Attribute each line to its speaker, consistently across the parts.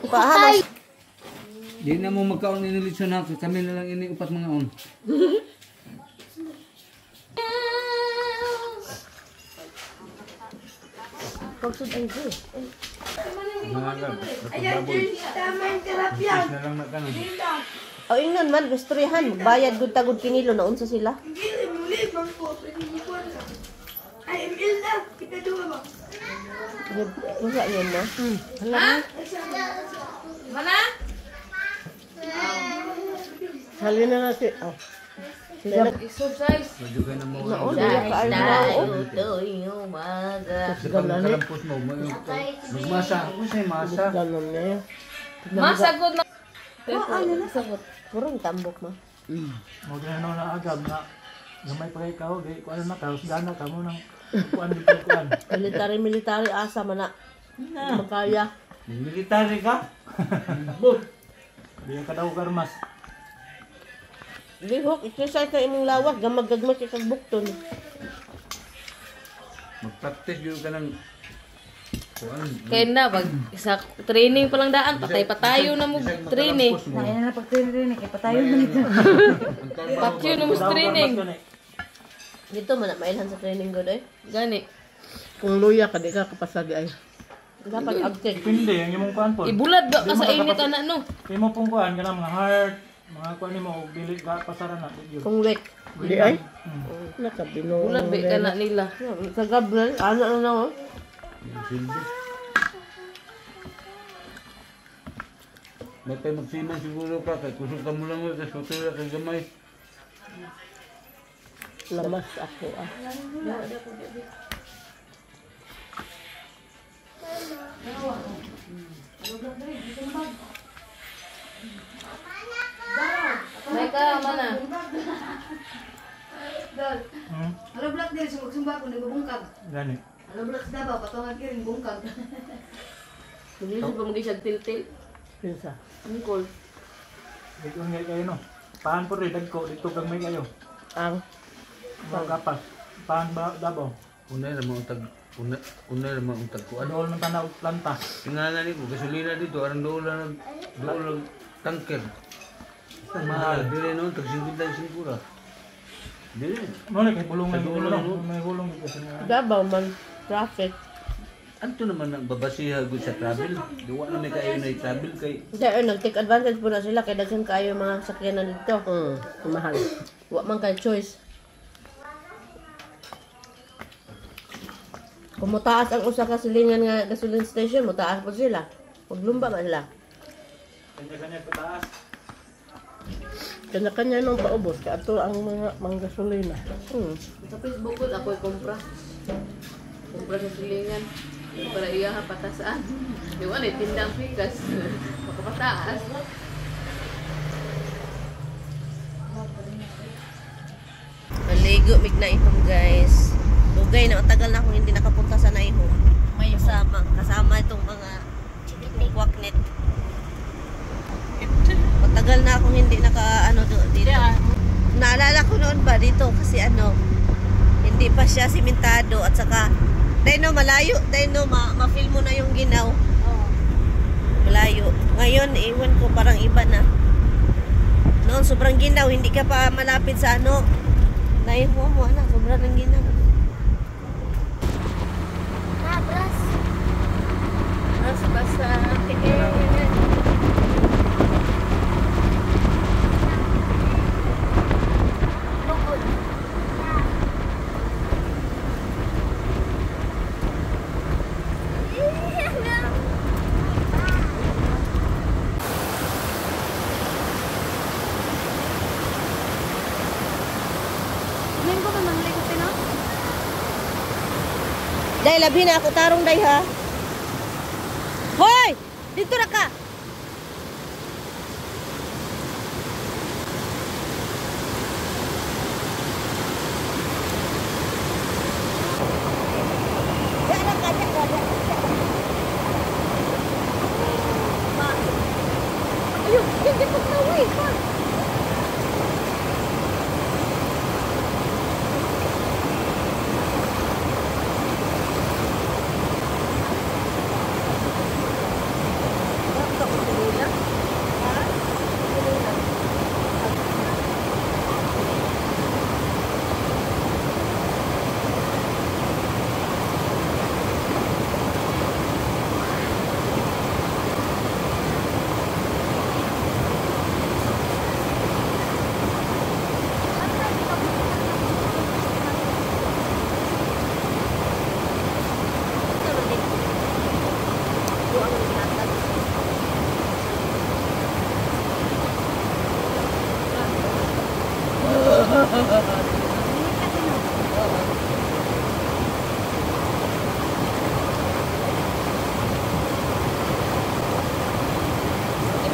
Speaker 1: Pahamas.
Speaker 2: Di na mo magkaon ini litson ha. Kami na lang ini upat mga on.
Speaker 1: Pagsud ay ko.
Speaker 2: Ayan, tilapia. Na lang na kanon.
Speaker 1: O ingnon man gustrihan, magbayad gud tagud kinilo na unsa sila.
Speaker 3: Ay, Ilda, kita dua ba?
Speaker 1: Unsa yun no?
Speaker 4: Ha? Mana?
Speaker 1: Halina na si. Oh.
Speaker 4: Exercise.
Speaker 2: Magmasa. Ako masa.
Speaker 4: Masa gud na.
Speaker 1: Sagot. Purong tambok ma.
Speaker 5: Mo gano na agam na gamay pa kay kaw, di kuan na kaw, gana ka mo nang kuan dito kuan.
Speaker 1: Military military asa man na. Makaya.
Speaker 2: Military ka?
Speaker 5: Di ka daw karmas.
Speaker 1: Lihok, exercise na imong lawak, gamag-gagmay kay kag bukton.
Speaker 2: Mag-practice gyud ka ng kuan.
Speaker 4: Kaya na pag sa training pa lang daan, patay-patayo na mo training.
Speaker 6: Kaya na pag-training kay patayo na nito.
Speaker 4: Patyo na mo sa training.
Speaker 1: Dito man na mailhan sa training gud eh.
Speaker 4: Gani.
Speaker 7: Kung luya ka di ka kapasagi ay.
Speaker 1: Dapat abtik.
Speaker 5: Depende ang imong kuan po.
Speaker 4: Ibulad ba ka sa init ana no?
Speaker 5: Imo pong kuan kana mga heart, mga kuan nimo og dili ka pasara na yun.
Speaker 1: Kung weak.
Speaker 7: Di ay. Nakabino.
Speaker 4: Bulad ba ka na nila.
Speaker 1: Sa Gabriel, ano na na oh.
Speaker 2: May tayo magsiman siguro ka kay kusog ka mo lang kay sutil kay gamay.
Speaker 7: Lamas ako ah.
Speaker 4: May ka mana.
Speaker 6: Halo black diri sumba ko nagbungkag.
Speaker 5: Gani.
Speaker 6: Halo black sa Davao patungan kiring bungkag.
Speaker 4: Maglisod pa mo siya til-til.
Speaker 7: Pinsa.
Speaker 4: Angkol.
Speaker 5: Dito ngay kayo no. Paan po rin dagko dito kag may kayo.
Speaker 7: Ang
Speaker 5: mga gapas. Paan ba Davao?
Speaker 2: Unay ra mo tag unay ra mo tag kuan.
Speaker 5: Dool man tanaw planta.
Speaker 2: Tingnan ni ko gasolina dito aron dool lang dool tanker. Mahal dili no tag 55 ra. Dili.
Speaker 5: Mo na kay bulungan dito no. May bulong dito sa
Speaker 1: Davao man traffic.
Speaker 2: Anto naman ang babasiha gud sa travel. Duwa na may kayo na travel kay.
Speaker 1: Hindi, ay, nag-take advantage po na sila kay daghan kayo mga sakyanan dito.
Speaker 7: Mahal.
Speaker 1: Wa man kay choice. Kung mutaas ang usa ka silingan nga gasoline station, mutaas po sila. Maglumba man sila.
Speaker 5: Kanya-kanya pataas.
Speaker 7: Kanya-kanya nung paubos kay ato ang mga manggasolina.
Speaker 4: Sa Facebook ko ako'y kumpra. Kumpra sa silingan. Para iya ha patasan. Di wala tindang pikas. Makapataas.
Speaker 1: Maligo mig na itong guys. Dugay na tagal na akong hindi nakapunta sa Naihom. Kasama kasama itong mga kwaknet. Matagal na akong hindi naka ano dito. Naalala ko noon ba dito kasi ano hindi pa siya simentado at saka dahil no malayo, dahil no ma-feel mo na yung ginaw. Malayo. Ngayon iwan ko parang iba na. Noon sobrang ginaw, hindi ka pa malapit sa ano. Naihom mo na, sobrang ng ginaw.
Speaker 3: Abras.
Speaker 4: Mas basa.
Speaker 3: Bukod.
Speaker 1: Day, labi na ako tarong day ha. Hoy! Dito na ka! Diyan na ka, diyan ka, diyan ka. Ayun, hindi ko na, wait.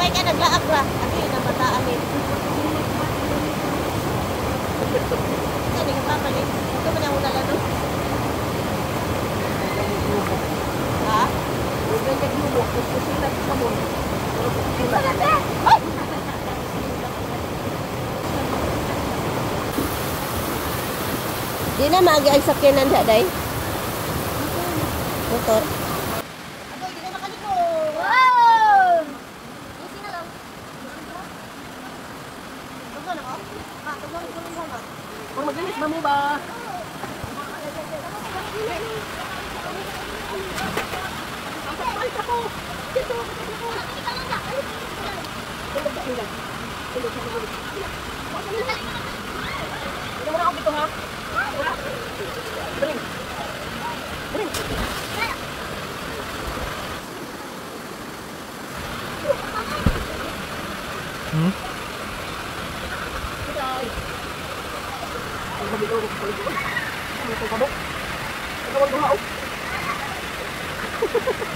Speaker 1: Gamay ka naglaag ra. Ano yun ang bataan eh. Saan ka pa ni? Ito man ang una lano. Ha? Ay! Di na maagi ang sakyanan sa day. Motor. Agoy, di na makaliko.
Speaker 3: Wow! Easy na lang.
Speaker 1: Tugon ako? Ah, tugon ko lang ba?
Speaker 7: Kung magalit ba mo ba?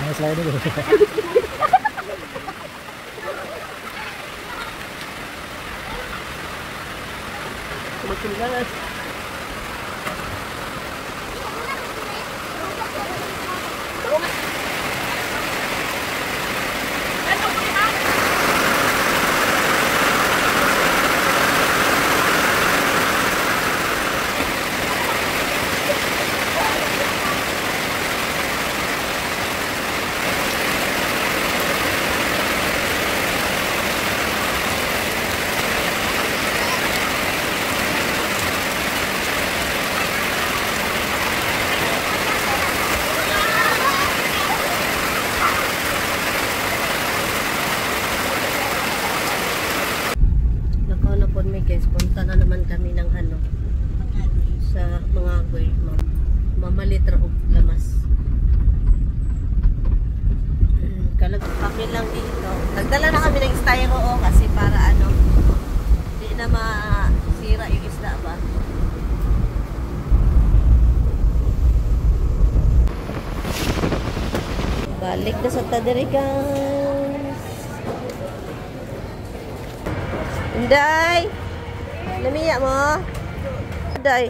Speaker 5: Ang slide dito.
Speaker 1: Nakaw na po mi guys, punta na naman kami ng ano sa mga agoy, mamalit ra og lamas. Kalag kami lang dito. Nagdala na kami ng styro o kasi para ano di na masira yung isda ba. Balik na sa tadiri guys. Inday! Lamiya mo? Inday.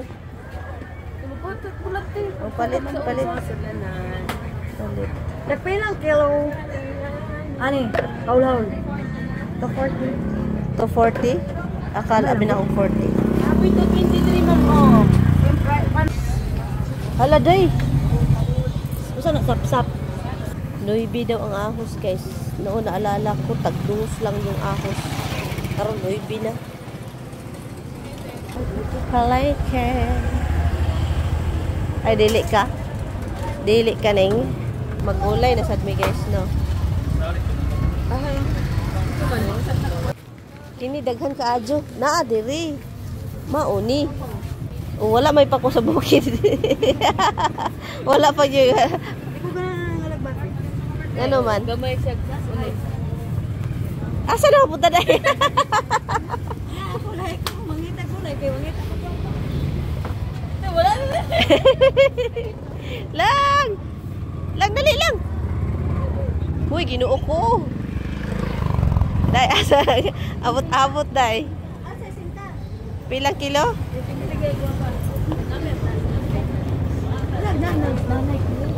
Speaker 1: Oh, palit, palit. Palit.
Speaker 6: Nagpilang kilo? Ani, haul-haul. 240.
Speaker 1: 240? Akala abi na akong 40.
Speaker 4: Happy to 23 man mo.
Speaker 1: Hala, day! Usa na sapsap. 9 daw ang ahos, guys. Noon naalala ko, tag-dos lang yung ahos. Karon 9 na. Palengke. Ay, dili ka? Dili ka, Neng. Magulay na sad mi, guys, no? Kini daghan ka adyo. Naa diri. Mauni. Oh, wala may pako sa bukid. Wala pa yun. Ano man?
Speaker 4: Gamay siya.
Speaker 1: Asa na punta na?
Speaker 4: Wala na.
Speaker 1: Lang! Lang, dali lang! Uy, ginoo ko. Day, asa? Abot-abot, day. Pilang kilo?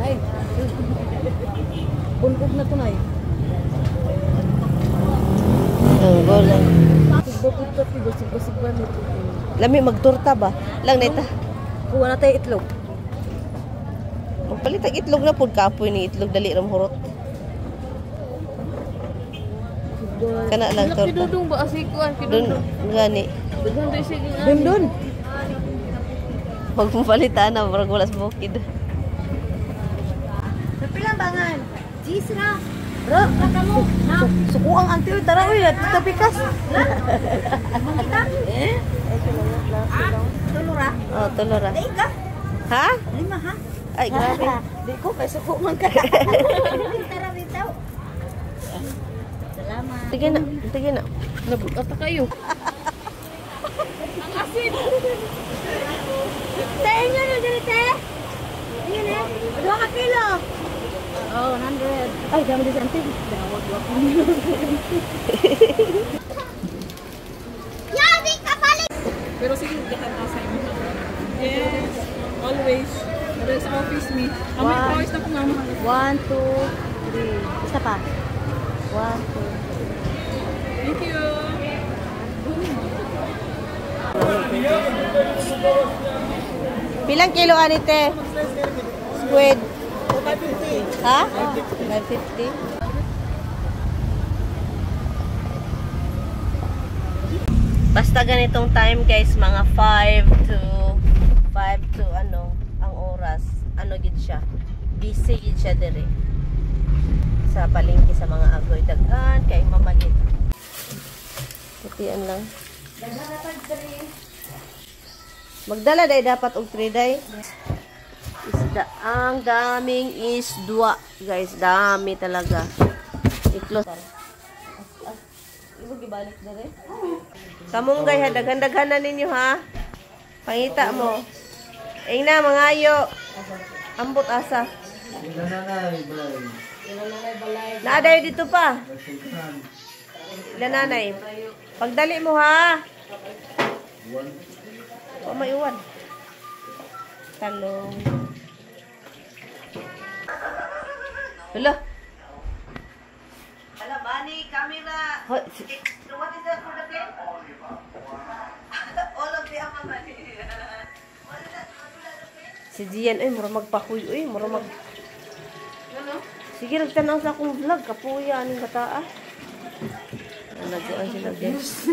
Speaker 6: Ay, bungkog na to nay.
Speaker 1: Ang gulay. Lami magtorta ba? Lang neta.
Speaker 6: Kuha na tayo itlog.
Speaker 1: Magpalit ang itlog na pud kapoy ni itlog dali ra mahurot. Kana lang torta.
Speaker 4: Kidudong ba asi kuan
Speaker 1: Dun
Speaker 4: kidudong.
Speaker 1: gani.
Speaker 4: Daghan day siya gingan.
Speaker 6: Dun dun.
Speaker 1: Pag mapalitan na murag wala sa bukid.
Speaker 3: Nagpilang bangan? Cheese ra.
Speaker 6: Bro, sukuang ang tiyo. Tara, uy, tapikas.
Speaker 3: Tulo ra.
Speaker 1: Oh, tulo ra.
Speaker 3: Dai ka.
Speaker 1: Ha?
Speaker 3: Lima ha.
Speaker 1: Ay, grabe.
Speaker 6: Di ko, kay suko man ka.
Speaker 3: Tara bitaw. Salamat.
Speaker 1: Tige na, tige na.
Speaker 4: Nabugata kayo. Ang asin.
Speaker 3: Te, inyo na diri te. Inyo na. Duha ka kilo.
Speaker 6: Oh, 100. Ay, dami din sa anting. Dawag wag.
Speaker 3: Yabi ka balik.
Speaker 7: Pero sige, kita sa inyo. Yes, always. Pero sa office me. Ang may voice na kung nga.
Speaker 1: 1, 2, 3. Isa pa. 1, 2.
Speaker 7: Thank you.
Speaker 1: Pilang kilo anite? Squid. 550. Ha? 550. Basta ganitong time guys, mga 5 to ano, ang oras. Ano gid siya? Busy gid siya dire. Sa palengke sa mga agoy daghan kay mamalit. Putian lang. Magdala day dapat og 3 day. Isda ang daming isdwa, guys, dami talaga. I-close. Ibo gibalik dere. Kamunggay ha, daghan-daghan na ninyo ha. Pangita mo. Ingna mangayo. Ambot asa. Naaday dito pa. Ilan nanay. Pagdali mo ha. O may uwan. Talong. Hala. Hala, money, camera. What is that for the plane? All of the money. Si Gian, ay, mura magpakuy, uy, mura mag...
Speaker 4: Ano?
Speaker 1: Sige, nagtanaw sa akong vlog. Kapuya, anong bataa? Nanaguan sila, guys.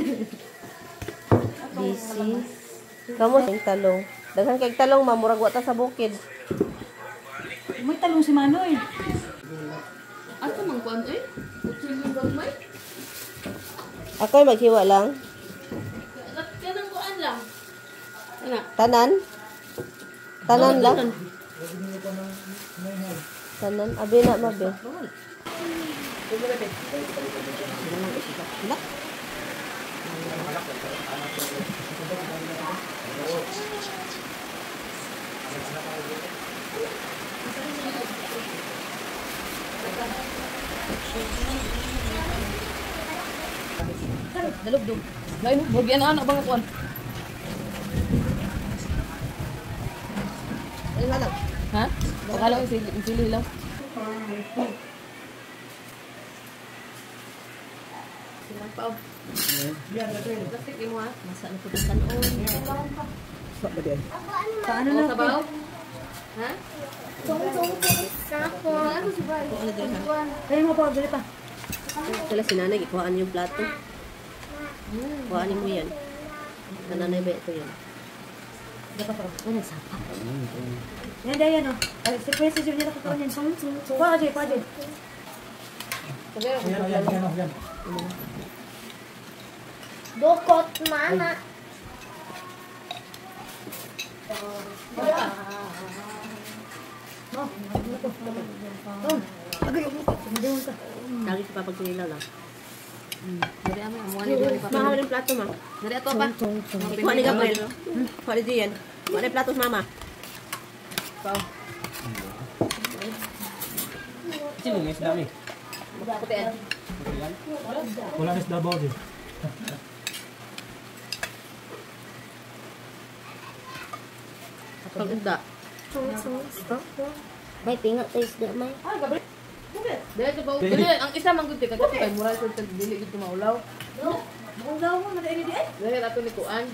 Speaker 1: Busy. Kamu ang talong. Daghan kay talong, ma, murag wa ta sa bukid.
Speaker 6: May talong si Manoy.
Speaker 4: Asa man kuan eh? Utsil yung gagmay?
Speaker 1: Ako'y maghiwa lang.
Speaker 4: Kanang kuan lang. Ana.
Speaker 1: Tanan? Tanan lang? Tanan? Abi na, mabe.
Speaker 4: Dalugdog. Lain mo, bugyan na bang kuan. Ha? Akala ko sili lang. Silang pa. Plastic imo ha.
Speaker 1: Masa na po kanon.
Speaker 6: Paano na?
Speaker 4: Sabaw? Ha?
Speaker 6: Kaya mo pa, dali pa.
Speaker 1: Sila si nanay, ikuhaan yung plato. Kuhaan mo yan. Nanay ba ito yan? Ano, sapa?
Speaker 6: Yan, dahil yan o. Si Kuya si Junior nakakaon yan. Kuha ka, Jay, kuha, Jay.
Speaker 5: Yan.
Speaker 3: Dukot mana.
Speaker 1: Lagi sa papagkinilaw lang.
Speaker 4: Dari ama, amuan ni diri pa.
Speaker 1: Mahal yung plato, ma.
Speaker 4: Dari ato pa.
Speaker 1: Kuha ni Gabriel. Kuha ni Gian. Kuha ni plato, mama.
Speaker 5: Sino nga isda ni?
Speaker 4: Putian.
Speaker 5: Wala na isda ba din?
Speaker 1: Pagda.
Speaker 3: May tinga tayo isda may.
Speaker 4: Dili to ba? Dili ang isa man gud kay kay mural sa dili gud maulaw.
Speaker 6: Maulaw mo, nag-ini di ay.
Speaker 4: Dili ato ni kuan.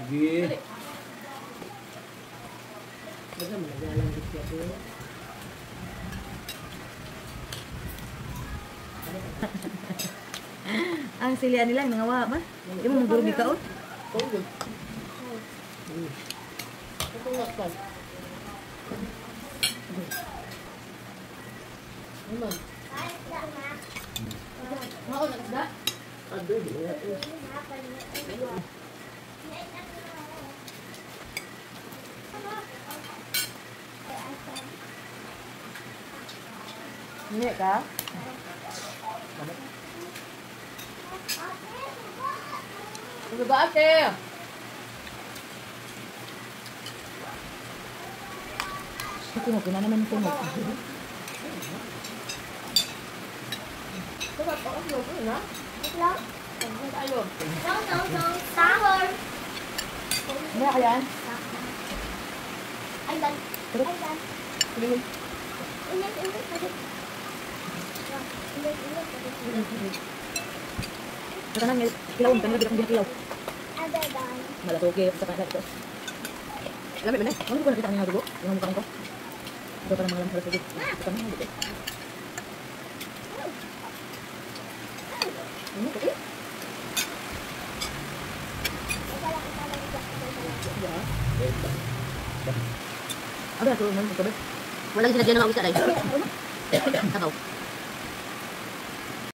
Speaker 2: Sige.
Speaker 6: Ang silian nila, mga wa ba? Di mo magdurog ikaon?
Speaker 4: Mao na isda.
Speaker 6: Hindi ka?
Speaker 4: Ano ba ate?
Speaker 6: Tingog, na naman tingog.
Speaker 3: Sahor.
Speaker 6: Ano kaya?
Speaker 3: Ay, dan. Ay, dan. Ulit, ulit, ulit. Ulit, ulit, ulit.
Speaker 6: Sa tanan, kilaw, kanila bilang kilaw.
Speaker 3: Ada, dan.
Speaker 6: Malatoke, sa kanila ito. Alam mo na, ano ko nakita kanina dugo? Yung mukha ko. Ito parang mga lamang dugo. Ito parang mga dugo. Ano ko? Ano na, tulungan mo, tabi.
Speaker 1: Walang sinadya na mag-isa dahil. Sabaw.